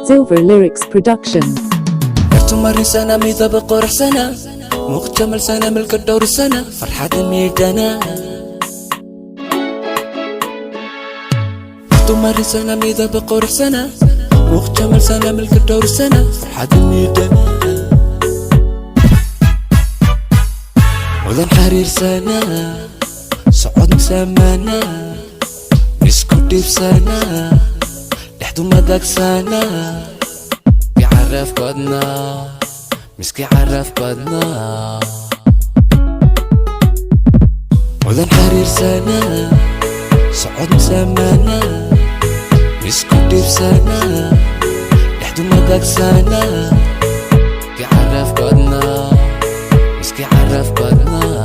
Silver Lyrics Production. Marisana midaba quruxsana, muuq jamalsana, milka dhowrsana, farxada miidhana. Marisana midaba quruxsana, muuq jamalsana, milka dhowrsana, farxada miidhana. Mudan xariirsana, socod misaamana, isku dhiibsana, dhexdu madagsana. Caraf badnaa, miski caraf badnaa. Mudan xariirsana, socod misaamana, isku dhiibsana, dhexdu madagsana. Ki caraf badnaa, miski caraf badnaa.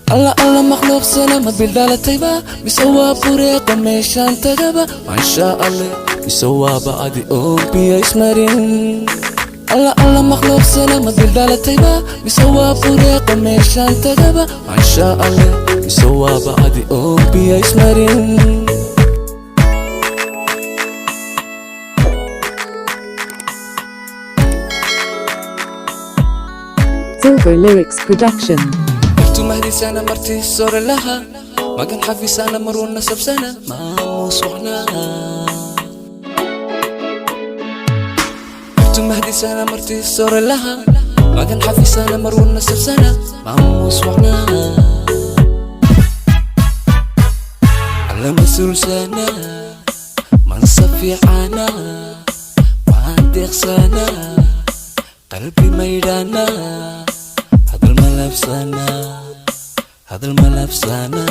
Alla alla makhluuqsana, ma bildhalatayba mise waa bureeqa meeshaan tagaba? Maasha alle, mise waaba adi oo biyo ismarin? Alla alla makhluuqsana, ma bildhalatayba mise waa bureeqa meeshaan tagaba? Maasha alle, mise waaba adi oo biyo ismarin? Silver Lyrics Production. Martu mahdisana, marti sore laha, magan xafisana, maruu nasabsana, maamuus wacnaa. Martu mahdisana, marti sore laha, magan xafisana, maruu nasabsana, maamuus wacnaa. Alla mas-uulsana, mansab fiicana, waan deeqsana, qalbi maydhana, hadal malabsana, hadal malabsana.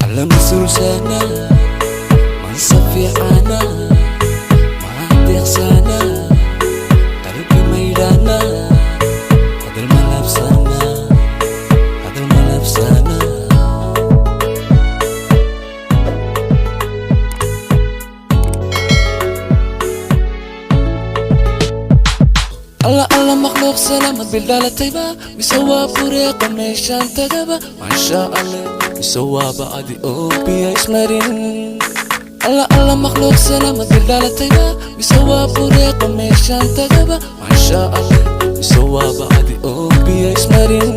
Alla mas-uulsana, mansab fiicana, waan deeqsana, qalbi maydhana, hadal malabsana, hadal malabsana. Alla alla makhluuqsana, ma bildhalatayba mise waa bureeqa meeshaan tagaba? Maasha alle, mise waaba adi oo biyo ismarin? Alla alla makhluuqsana, ma bildhalatayba mise waa bureeqa meeshaan tagaba? Maasha alle, mise waaba adi oo biyo ismarin?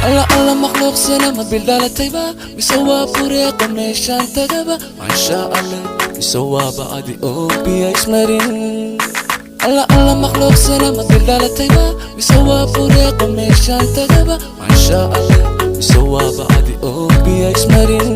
Alla alla makhluuqsana, ma bildhalatayba mise waa bureeqa meeshaan tagaba? Maasha alle, mise waaba adi oo biyo ismarin? Alla alla makhluuqsana, ma bildhalatayba mise waa bureeqa meeshaan tagaba? Maasha alle, mise waaba adi oo biyo ismarin?